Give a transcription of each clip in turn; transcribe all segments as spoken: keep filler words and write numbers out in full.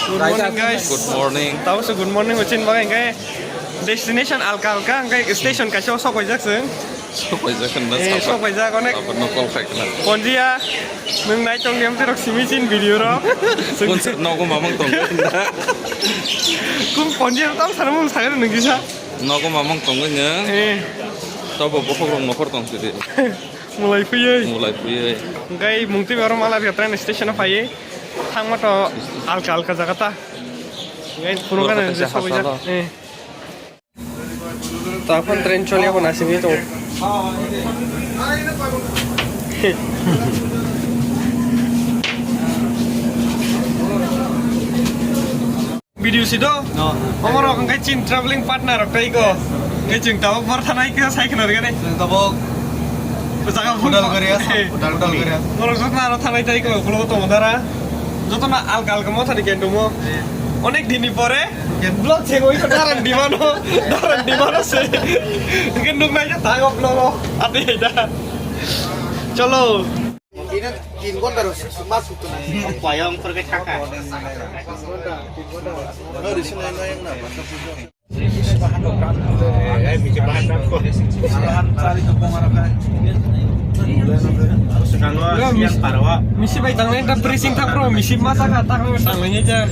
Good morning, guys. Good morning. Tamo se good morning hochin bagai hingke destination alka alka hingke station kaisa o sok paijak chwng. Sok paijak hwnba Eh, sapa? Sok paijak onek. Sapa no call khai khna. Ponjia, nwng nai tong diam terok simi chin video ro. Kun se nogo mamang tong. Kum ponjia tam sana mung sagar nung kisa. Nogo mamang tong nge. Eh. Tobo bokhok rong nokhor tong sidi. Mulai phiyoi. Mulai phiyoi. Hingke mungtwi aro mala ria train station o phaiye. Thangma to alka alka jaga ta. Ngai phunukgana Borok je kaisa sobaijak. Hasalo. Eh. Taphon train choli abo nasingwi tongo. Video si do? No. Omorok hingke chin traveling partner rok tei ko. Hingke chwng tabok bor thanai khe sai khna rwgani. Chwng tabok Jaga Udalguri, Udalguri. Borok jotono aro thanai tai ko, ukulok tongo dara. Jotono alka alka motha ni kendumo. Eh. Onek din ni pore vlog chengwi ko daran dimano, daran dimano se. Hingke nuknai khe thango vlog o. Ati hai da. Cholo. Ini tin ghonta ro mas utu na. Payong pergi thaka. Misi bai tangnai ta pressing thang bro, misi masa ka ta kang tangnai ja.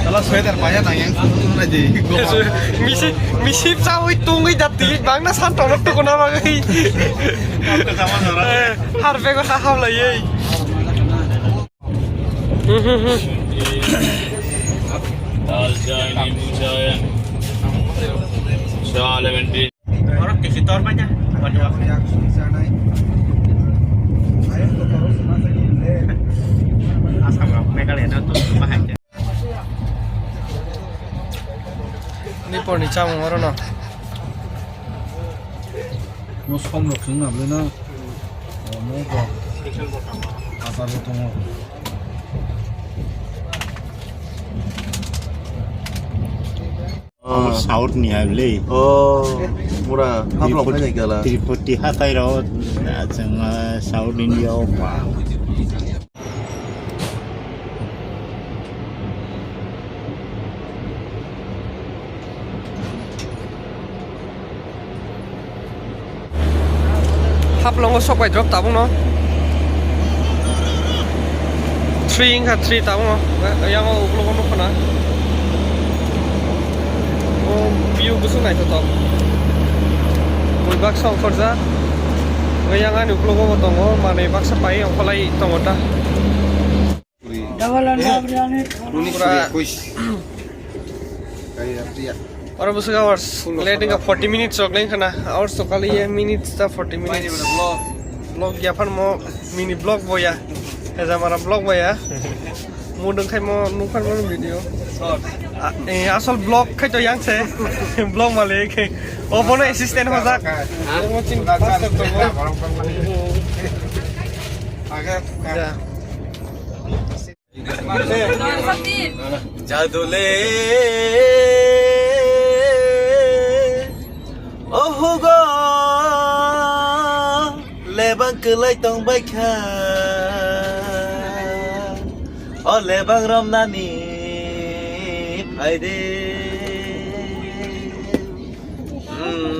Kalau sweater paya tang yang tu na ji. Misi, misi chawi tungwi dati bangna san tolok tu kona bagai. Har bego ha ha lai ei. Ni porni chamung oro no. Mo som rok sing na bwlai na. O mo ko. Asar bo tongo. South ni ai bwlai. O pura haplok khai nai kala. Tripoti hatai rok, chwng, ah, South India o ba. Haplongo sok bai drop tabukno. Three wngkha, three tabukno. Yang o uklogo nukho na. O view bwswk naithothok. Bui baksa ongkhorjak. Yang ani uklogo bo tongo, manwi baksa pai ongkholai tongo ta. Double and double biryani. Pura. Oro bwswk hours late wngkha, forty minutes rok lengkha na. Hours to kali ye minutes ta forty minutes. Vlog yaphan mo mini vlog boya. Hejamara vlog boya. Mudung khai mo nukhan mo video. A, eh, asol vlog khai to yang se. Vlog malik. Obono assistant hojak. Obo chin pastor to mo. Ja. Jadule ohugo lebang kwlai tong baikha, o lebang romnani phaide. Hmm.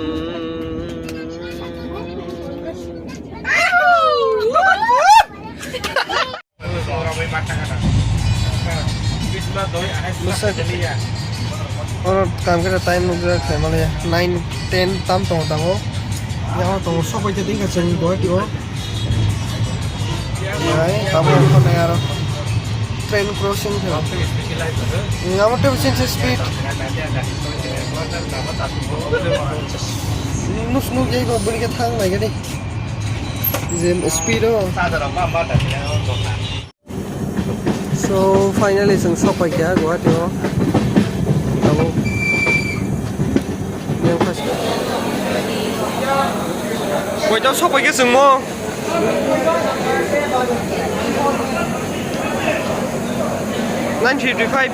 Oro tam khe time nukjak khe male nine ten tam tongo tabuk. Yang tongo sok bai te tingkha chwng Guwahati o. Nai tabuk ongkha nai aro train crossing khe. Ngamo tei sing speed. Nus nuk jai ko bini khe thang nai gani. Je speed o. So finally chwng sok pai kha Guwahati o. Tabuk yang first. Koito sok pai kha chwng mo. Nine fifty five.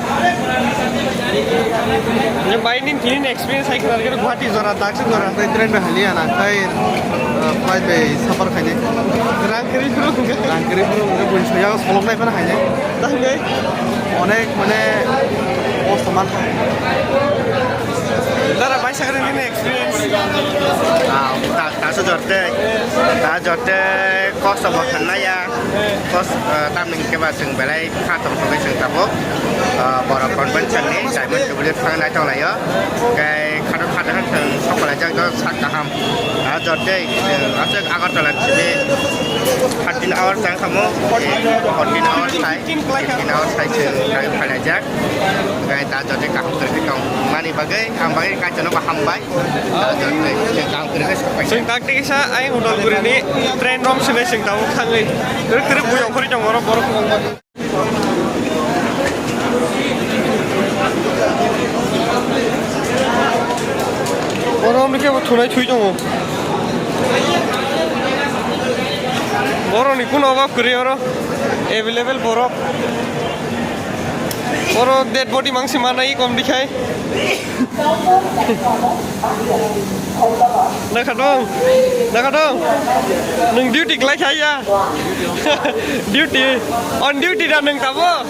Yang bai nin tini experience hai khna Guwahati jora, Dakshin jora. Train bai haliya na khai. Bai bai suffer khainai. Rang kwrwi phuru hwnkhe. Rang kwrwi phuru hwnkhe buini soya soloknai phano khainai. Tangwi. Onek mane kosto mankha. Dara bai sakhe nini experience. Ah, ta, ta so jorte. Ta jorte kosto bo khanaya. Kos, ah, tamni hwnkhe ba chwng belai kha tong thogwi chwng tabuk, ah, borok convention ni Diamond Jubilee thang nai tong laio. Kai khato khato khe chwng sok laijak do sak kaham. Ah, jorte, eh, aswk Agartala simi thirteen hours tang khamu, eh, fourteen hours sai, fifteen hours sai chwng tang phai laijak. Kai ta jorte kaham kwrwi tong mani bagwi, ang bagwi kaitorno bo hambai. Ta jorte chwng kaham kwrwi khe sok phai. Chwng tak tei kisa ayang Udalguri ni train rom sinai chwng tabuk thangwi. Twrwk twrwk buyong khori tongo oro borok kwbangma. Oro omni khe bo thunai thui tongo. Borokni kuno obab kwrwi oro available borok. Oro dead body mangsi manai kom dikhai. Nakha dong, nakha dong. Nwng duty khlai kha ya? Duty, on duty da nwng tabo?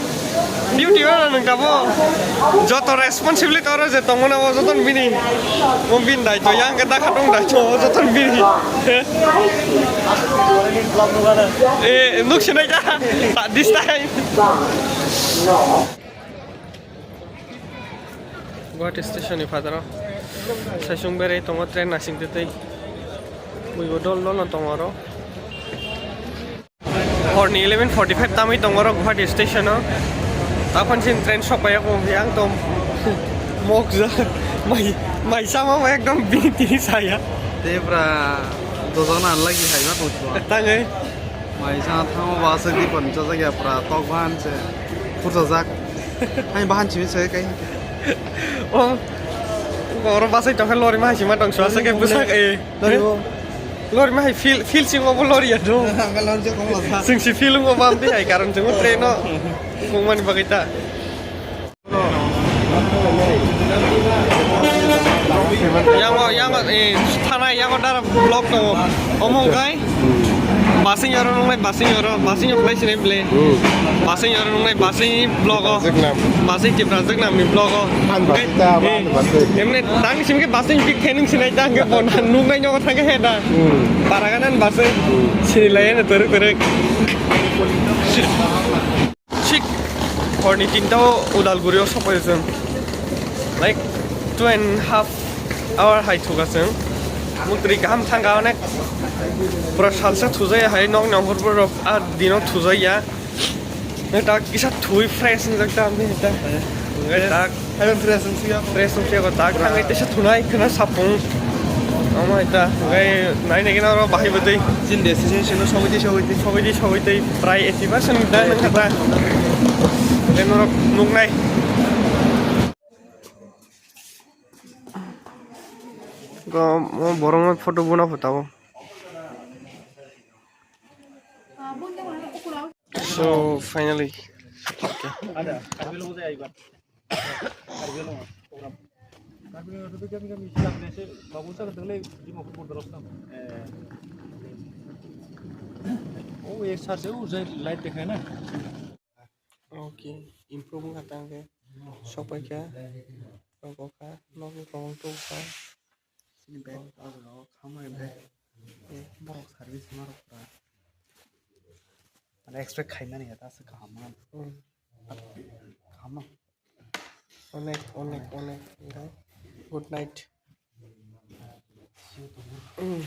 Duty o nwng tabo? Joto responsibility oro je tongmani o joto bini. Mo bin daito, yang ke nakha dong daito, o joto bini. Eh, nuk sinai da. This time. Guwahati station ni phataro saisung berwi tongo train nasing twi twi. Buibo dol dol no tongo oro. Horni eleven forty-five tamwi tongo oro Guwahati station o. Taphon sin train sok paiya kho yang tong mokjak mai mai sama ekdom bini tini saya. Tei bwra dojak na lagi hai ma tong. Tangwi. Mai sa thango ba aswk di kon chajak ya pra tok bahan se. Purchajak. Hai bahan chimi se kai. O. Oro basai tong khe lori ma hai sima tong suasa ke busak e. Lori bo. Lori ma hai feel feel sing obo lori ya do. Ang lori je kong la. Sing si feel ngo bam di hai karon jemo train no. Kong mani bagwi ta. Yango, yango, eh, thana yango dara block tongo. Omo wngkha basing oro nungnai, basing oro, basing o play sinai play. Basing oro nungnai, basing block o. Basing tipra jwk nam ni block o. Han basing ta, ban basing. Emne tang sim ke basing big training sinai tang ke bon nungnai nyogo thang ke heda. Paraganan basing. Sini lai na teruk teruk. Thik horni tinta o Udalguri o sokphaio chwng. Like two and half hour hai thuka chwng. Muktrwi kaham thangkha onek. Pura salsa thujaya hai nokni ongkhorborok a dino thujaya. Tak kisa thui fresh wngjak ta amni ta. Tak Hai fresh wngsi ya. Fresh wngsi ya, tak thangwi tesa thunai khna sapung. Omo hai ta, gai nai nai gina oro bahai bwtwi. Jin destination no sogwi twi, sogwi twi. Sogwi twi, sogwi twi. Prai eighty percent da nang kata. Gai norok nuknai. Go, mo borok no photo buna photo. So finally. Okay, improve wngkha tang khe. Sokpaikha, rokokha, nokni kwbang tubukha. Chini bag, oh, khamai bag. Eh, borok service ma rok pura. Mane expect khaimani ya, ta se kaham ma. Hmm. Kaham ma. Onek, onek, onek. Good night. Hmm.